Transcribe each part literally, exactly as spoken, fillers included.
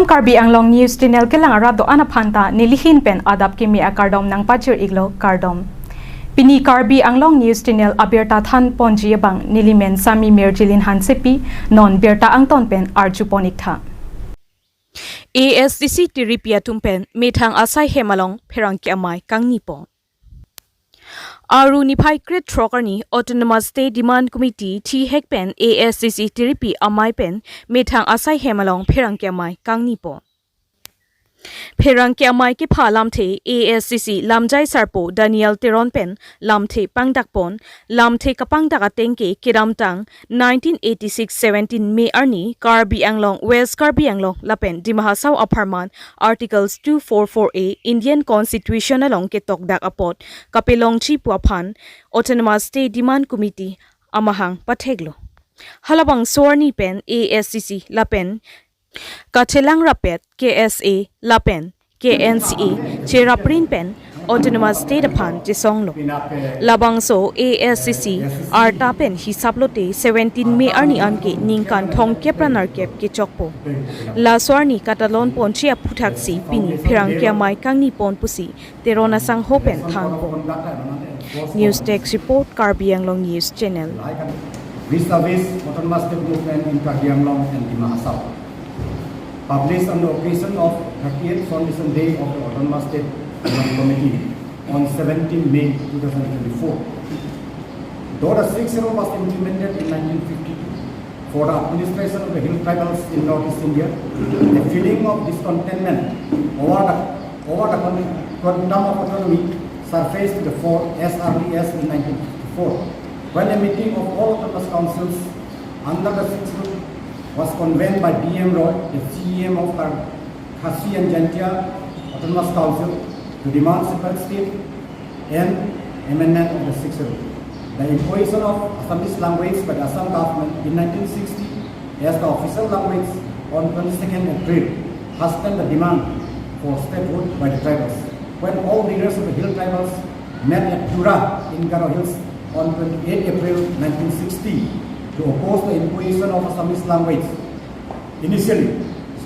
Karbi Anglong News Channel kelang arat do-an aphan ta nelihin pen adap kimi akardom nangpajir iklo, kardom. Pini Karbi Anglong News Channel abirta than ponji abang nelimen Sami Mirjilin Hansepi, non birta angton pen arju pon iktha. A S D C tiripi atum pen methang asai hem along pherangke amei kangni pon. Aru niphai krethrok arni Autonomous State Demand Committee thihek pen A S D C tiripi amei pen methang asai hem along pherangke amei kangni pon. Pherangke amei kepha lamthe A S D C lamjai sarpo Daniel Teron pen lamthe pangdak pon, lamthe kapangdak ateng ke kedamtang nineteen eighty-six seventeen May arni Karbi Anglong, West Karbi Anglong lapen Dima Hasao apharman Articles two four four A Indian Constitution along ketokdak apot kapelongji pu aphan Autonomous State Demand Committee amahang patheklo. Halabangso arni pen A S D C lapen kachelang rapet K S A lapen K N C A cheraprin pen Autonomous State aphan chesonglo. Labangso A S D C arta pen hisap lote seventeen May arni anke ningkan thomkep ra nerkep kechokpo. Laso arni katalon ponji aphuthaksi pini pherangke amei kangni pon pusi Teron asangho pen thanpo. News Desk Report, Karbi Anglong News Channel. Vis-a-vis Autonomous State Movement in Karbi Anglong and Dima Hasao, published on the occasion of thirtieth Foundation Day of the Autonomous State Development Committee on seventeenth May two thousand twenty-four. Though the Sixth Schedule was implemented in nineteen fifty-two for the administration of the hill tribals in Northeast India, a feeling of discontentment over the, over the con-, quantum of autonomy surfaced to the fore as early as in nineteen fifty-four, when a meeting of all autonomous councils under the Sixth Schedule was convened by D M Roy, the C E M of Kar-, Khasi and Jaintia Autonomous Council, to demand separate state and amendment of the Sixth Schedule. The imposition of Assamese language by the Assam government in nineteen sixty as the official language on twenty-second April hastened the demand for statehood by the tribals. When all leaders of the hill tribals met at Tura in Garo Hills on twenty-eighth April nineteen sixty to oppose the imposition of Assamese language, initially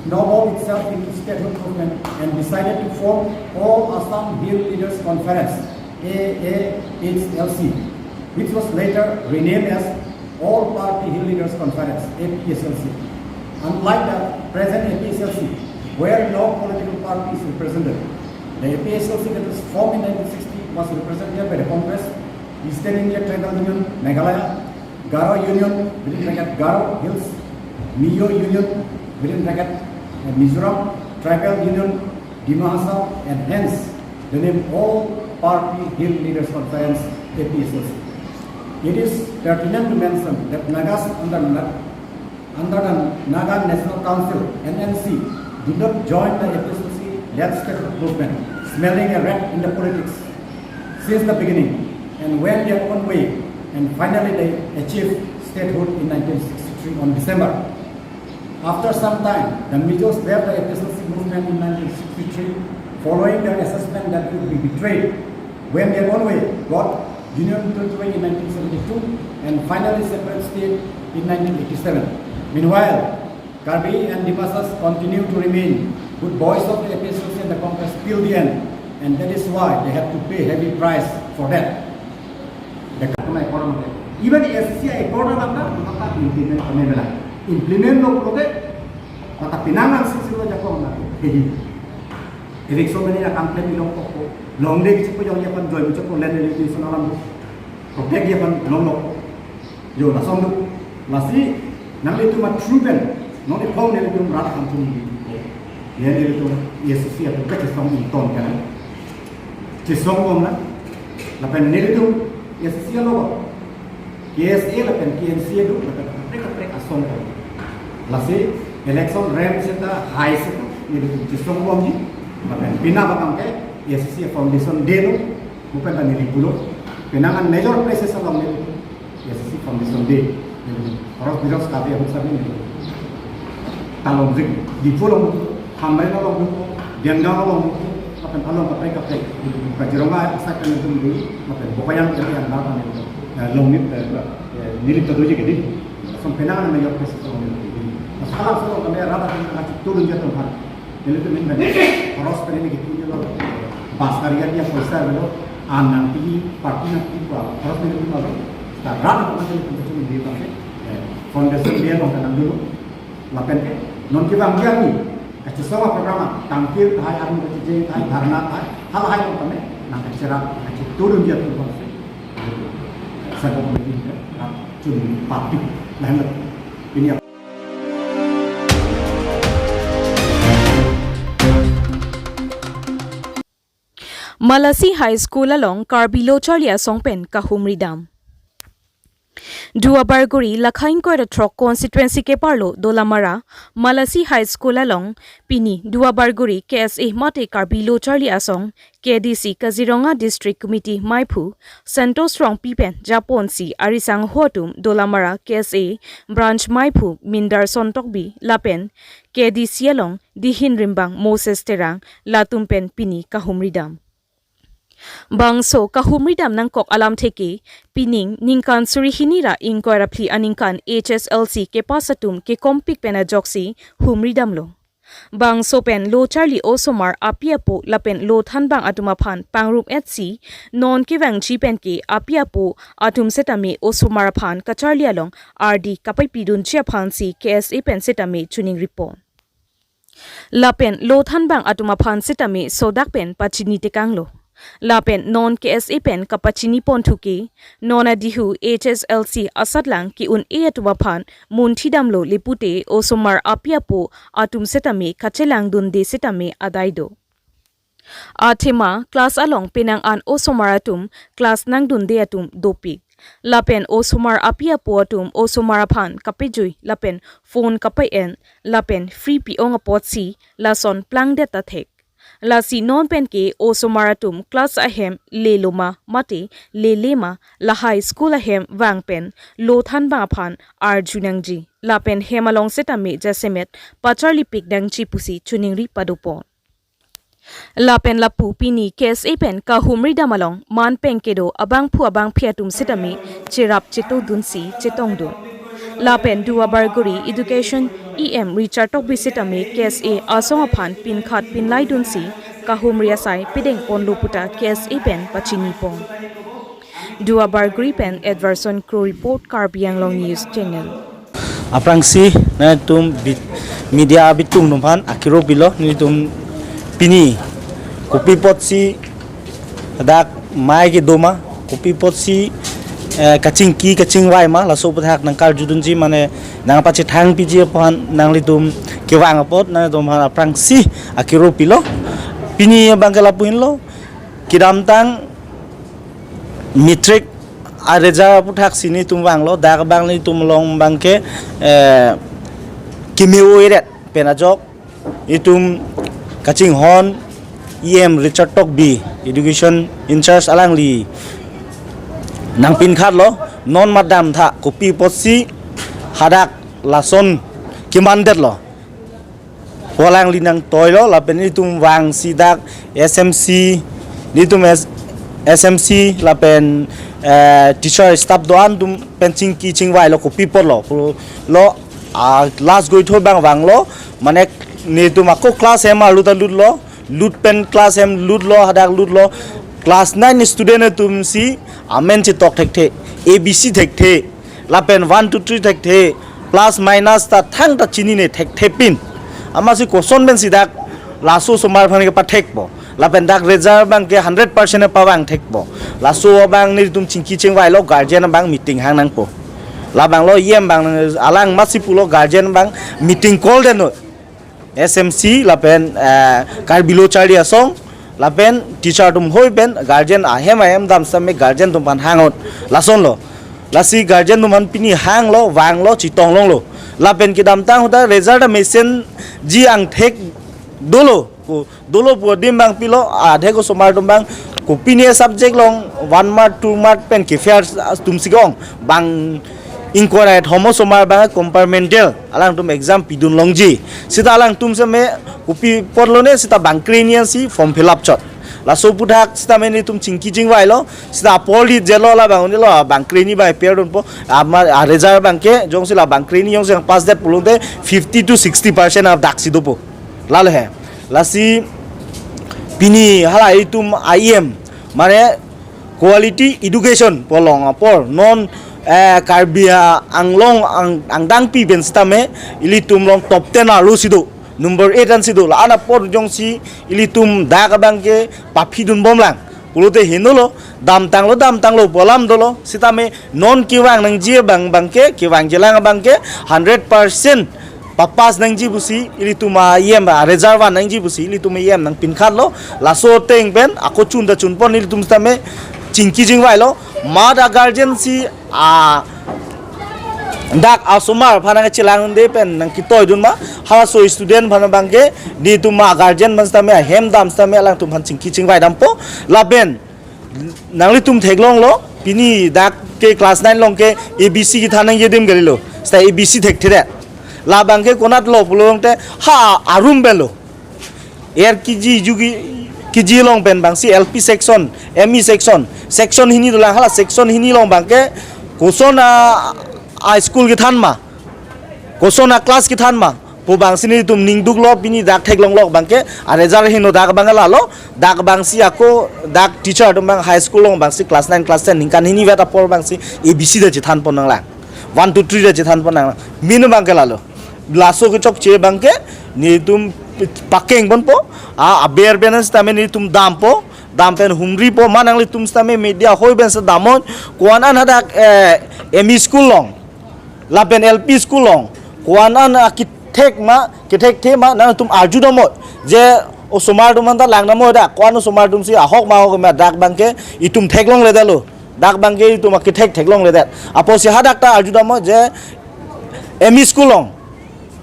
snowballed itself into statehood movement and decided to form All Assam Hill Leaders Conference, A A H L C, which was later renamed as All Party Hill Leaders Conference, A P H L C. Unlike the present A P H L C, where no political party is represented, the A P H L C that was formed in nineteen sixty was represented by the Congress, Eastern India Tribal Union, Meghalaya, Garo Union, within bracket Garo Hills, Mizo Union, within bracket, uh, Mizoram Tribal Union, Dima Hasao, and hence the name All Party Hill Leaders Conference, A P H L C. It is pertinent to mention that Nagas under Na-, under the Naga National Council, N N C, did not join the A P H L C-led statehood movement, smelling a rat in the politics since the beginning, and went their own way, and finally they achieved statehood in nineteen sixty-three on December. After some time, the Mizos left the A P H L C movement in nineteen sixty-three, following their assessment that it would be betrayed, went their own way, got Union Territory in nineteen seventy-two, and finally separate state in nineteen eighty-seven. Meanwhile, Karbi and Dimasas continue to remain good boys of the A P H L C and the Congress till the end, and that is why they have to pay heavy price for that. Even S C I accord na, mata implement kami bela. Implement lo pulote, mata pinangan sisi lo jakong na. Eviction mene na kam kle pilong koko. Longle kichi po jong yapan joy muchot ko land relation alam. Protect yapan longlo. Yo, lason do. Lasi, nanglitum a true pen, non iphong nelitum rat atum. Ye nelitum, A S D C atum kachesong ington kan. Chesong bomlang. Lapen nelitum, A S D C alo. K S A lapen K N C A do, lapen kaprek kaprek asong kan. Lasi, election rem seta high seta, nelitum chesong bomji. Lapen pina batang ke, A S D C foundation day lo, bukan tani pulo. Pinangan major places along nelitum. A S D C foundation day. Horos biros kabe ahut sabi ni. Talong zik, Diphu along, Hamren along, Biangaon along, akan along kaprek kaprek. Kaziranga asai kan itu dulu, akan Bokajan kan yang dah kan itu. Long ni, nilip tadu je gini. Sampai nang na major places along nelitum. Masalah solo kami rata kan turun jatuh kan. Nelitum min bene, horos pene niki tuni lo, bus gari gari ya poisa lo, an nangpi, parking nangpi ko, horos pene tuni lo, ta rat ko nangpi ko tuni di bang, eh, foundation dia nong kanang dulu, lapen ke, non kevang dia ni, kachesong a program, tangkir hai, armu kachejeng hai, dharna hai, hal hai ko tame, nang kacherap, kacheturun dia tu bang, sa ko mungkin ya, rat chun party, lain lo, ini ya. Malasi High School along Karbi Lo Charli Asong pen kahumri dam. Duarbagori Lakha ingkoi ra throk constituency keparlo Dolamara Malasi High School along pini Duarbagori K S A mate Karbi Lo Charli Asong, K D C Kaziranga District Committee maiphu Santosh Rongpi pen japonsi arisangho atum Dolamara K S A branch maiphu Mindar Sontokbi lapen K D C along Dihin Rimbang Moses Terang latum pen pini kahumri dam. Bangso kahumri dam nangkok alamthe ke pining ningkan suri hini ra ingkoi ra phli aningkan H S L C kepass atum kekompik pen ajoksi humri damlo. Bangso pen lo charli osomar api apo lapen lo thanbang atum aphan pangrum etsi non kevangji pen ke api apo atum setame osomar aphan kacharli along ardi kapaipidunji aphansi K S A pen setame choningri pon. Lapen lo thanbang atum aphan setame sodak pen pachini tekanglo. Lapen non K S A pen kapachini ponthu ke, non adihu H S L C asatlang ke-un-e atum aphan munthi damlo le pute osomar api apo atum setame kachelang dunde setame adai do. Athema class along penang an osomar atum class nangdunde atum dopik. Lapen osomar api apo atum osomar aphan kapejui lapen phone kape-en lapen free pi-ong apotsi lason plangdet ta thek. Lasi non pen ke osomar atum class ahem lelo ma mate lele ma lahai school ahem vang pen lo thanbang aphan arju nangji. Lapen hem along setame jasemet pacharlipik nangji pusi choningri padopon. Lapen lapu pini K S A pen kahumri dam along man peng kedo abangphu abangphi atum setame cherap chetodunsi chetongdun. Lapen Duarbagori Education E M Richard Tokbi setame K S A asong aphan pinkhat pinlaidunsi kahumri asai pedeng ponlo puta K S A pen pachini pon. Duarbagori pen Edverson Kro report, Karbi Anglong News Channel. Aphrangsi nangtum bit-, media bitung atum aphan akiro pilo, nelitum pini kopi apotsi dak mai kedo ma, kopi apotsi, eh, kachingki kachingvai ma, laso aputhak nangkarjudunji mane nangpachethangpiji aphan nanglitum kevang apot nangtum aphan aphrangsi akiro pilo. Pini abang ke lapu henlo, kedamtang matric a-result aputhaksi nelitum vanglo, dak abang nelitum along abang ke, eh, keme-o-eret pen ajok itum kachinghon E M Richard Tokbi, education in charge, alangli nangpinkhatlo, non madam tha kopi apotsi hadak lason kemandetlo. Alangli nangtoilo, lapen itum vangsi dak S M C, itum S-, S M C, lapen, eh, teacher staff do-an atum pen chingki chingvailo kopi apotlo. Pulo, ah, last goitho abang vanglo, mane nelitum ako class hem arlu ta lutlo, lut pen class hem lutlo, hadak lutlo, class nine student atumsi amen chetok thekthe, A B C thekthe, lapen one two three thekthe, plus minus ta thangta chinine thekthe pin. Amatsi koson pensi dak laso osomar aphan kepathekpo. Lapen dak result abang ke hundred percent pavang thekpo. Laso abang nelitum chingki chingvailo, guardian abang meeting hang nangpo. Labanglo E M abang alang amatsi pulo guardian abang meeting call detnon. S M C lapen, eh, Karbi Lo Charli Asong lapen teacher atum hoi pen guardian ahem ahem dam setame guardian atum aphan hangot, lasonlo. Lasi guardian atum aphan pini hanglo, vanglo, chetong longlo. Lapen kedamtang ahut ta result amesenji angthek dolo, ko dolo pu adim abang pilo, adhek osomar atum abang kopine subject along one mark two mark pen ke-fail atumsi ke-ong, bang ingkoi ra kethom osomar abang compartmental alangtum exam pidun longji. Seta alangtum setame kopi apotlone, seta bangkre hini ansi form fill up chot. Laso aputhak setame nelitum chingki chingvailo, seta apor li jelo, labang unilo, bangkre hini abang appear dunpo, ama, a-result abang ke jongsi la bangkre hini jongsi pass det pulote fifty to sixty percent adaksi dopo. Lalo he. Lasi pini hala itum I M, mane quality education pu along apor non, eh, Karbi Anglong ang, angdangpi pen sitame ilitum along top ten arlo si do, number eight an si do. La-an apor jongsi ilitum dak abang ke paphidun bomlang pulote heno lo, damtanglo, damtanglo pu alam dolo. Sitame non kevang nangji abang, abang ke, kevangjilang abang ke hundred percent papass nangji pusi ilitum a I M a result van nangji pusi ilitum a I M nangpinkhatlo. Laso ateng pen ako chun ta chunpon, ilitum sitame chingki chingvailo. Mat a guardian si a dak asomar aphan nangchelangdunde pen nangkitoidun ma, halaso student aphan abang ke nelitum a guardian aphan sitame ahem dam sitame alangtum aphan chingki chingvai dampo. Lapen nanglitum theklonglo, pini dak ke class nine along ke A B C kethan nangji adim kalilo, sita A B C thekthedet. La abang ke konatlo pulote ha arum penlo. Er K G, U K G along pen abang si L P section, M E section, section hini dolang, hala section hini along abang ke koson a, a school kethan ma, koson a class kethan ma pu abang si nelitum ningduklo, pini dak theklonglo abang ke, a result heno dak abang lalo, dak abang si ako dak teacher atum abang high school along abang si class nine, class ten ningkan hini vet apor abang si A B C ta chethanpon nanglang, one, two, three ta chethanpon nanglang. Min abang ke lalo. Laso kechokche abang ke nelitum pakengponpo, a aber pen sitame nelitum dampo, dam pen humripo, ma nanglitum sitame media hoi pen si damnon, ko-an an hadak, eh, M E school along lapen L P school along ko-an an akethek ma, kethekthe ma, nangtum arju damnon je osomar atum anta lang damnon, dak ko-an osomar atum si ahok ma ahok ma, dak abang ke itum theklongledetlo, dak abang ke itum akethek theklongledet. Apotsi hadak ta arju damnon je M E school along,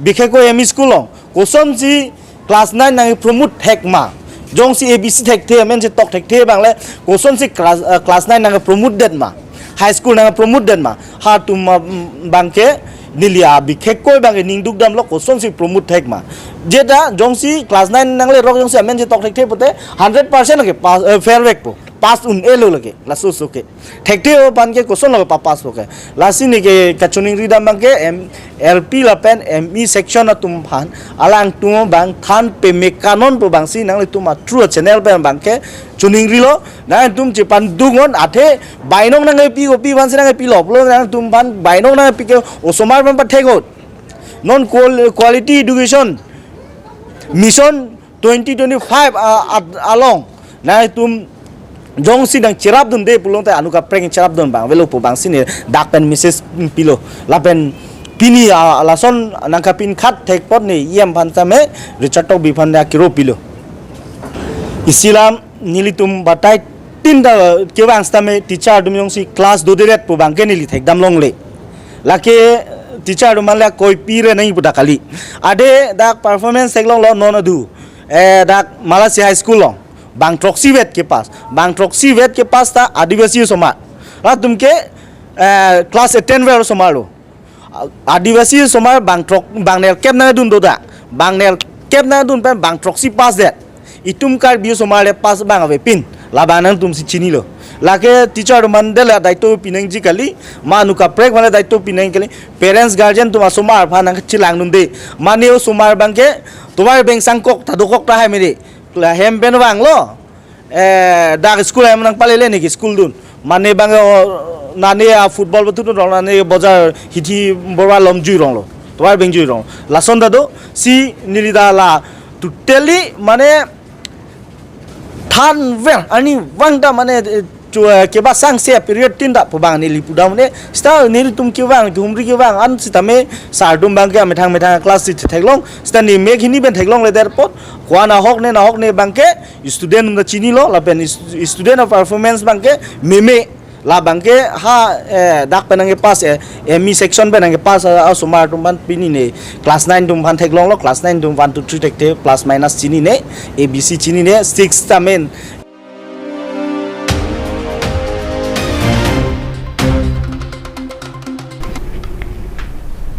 bikhekoi M E school along kosonsi class nine nangpromote thek ma? Jongsi A B C thekthe, amen chetok thekthe abang le, kosonsi class, eh, class nine nangpromote det ma? High school nangpromote det ma? Hatum, mm, abang ke neli a bikhekoi abang ke ningduk damlo, kosonsi promote thek ma? Jeta jongsi class nine nanglerok jongsi amen chetok thekthe pulote hundred percent ke pass, eh, fail vekpo, pass un-elo lake, laso so ke. Thekthe aphan ke kosonlo papasspo ke. Lasi neli ke kachiningri dam abang ke M, L P lapen M E section atum aphan, alangtum abang than peme kanon pu abang si nanglitum a True Channel pen abang ke chiningrilo. Nangtum chepandunnon, athe bainong nangkepi, kopi aphan si nangkepilo pulo, nangtum aphan bainong nangkepi ke osomar aphan pathek ahut. Non qual-, quality education mission twenty twenty-five a, a, along nangtum jongsi nangcherapdunde pulote anut kaprek cherapdun abang avelo pu abang si neli dak pen message pilo. Lapen pini a, lason nangkapinkhat thek apot neli I M aphan sitame, Richard Tokbi aphan neli akiro pilo. Isi alam nelitum batai tin ta kevang sitame teacher atum jongsi class dodedet pu abang ke neli thekdam longle. Lake teacher atum aphan le koipi re nangji pu dak kali. Ade dak performance theklonglo non adu. Eh, dak Malasi High School along bang throksi vet kepass. Bang throksi vet kepass ta Adivasi osomar. Latum ke, eh, class ten vet osomar lo. Adivasi osomar bang throk, bang nerkep nangdun do dak. Bang nerkep nangdun pen bang throksi pass det. Itum Karbi osomar le pass abang avepin. Labang nangtum si chinilo. Lake teacher atum aphan le daito pinangji kali, ma anut kaprek aphan le daito pinang kali, parents guardian atum asomar aphan nangchelangdunde. Mane osomar abang ke tovar beng sangkok ta dokok tahai mede. Kla hem pen vanglo. Eh, dak school hem nangpalele neke school dun. Mane abang, oh, nane a football batut rong, nane bojar hithi borwa lom jui ronglo. Tovar beng jui rong. Lason ta do, si neli ta la totally mane than ver, ani vang ta mane, eh, chu, eh, kebasangse period tin ta pu abang neli pudam ne. Sita nelitum kevang, humri kevang an sitame sir atum abang ke amethang methang class si theklong. Sita neli mek hini pen theklongledet apot, ko-an ahok ne, ahok ne abang ke student atum ta chinilo, lapen is-, student a-performance abang ke meme. Labang ke ha, eh, dak pen nangkepass, eh, M E section pen nangkepass, ah, osomar atum aphan pini neli class nine atum aphan theklonglo, class nine atum one, two, three thekthe, plus minus chinine, A B C chinine, six ta main.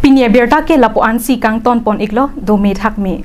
Pini abirta ke lapu-an si kangtonpon iklo, dome thakme.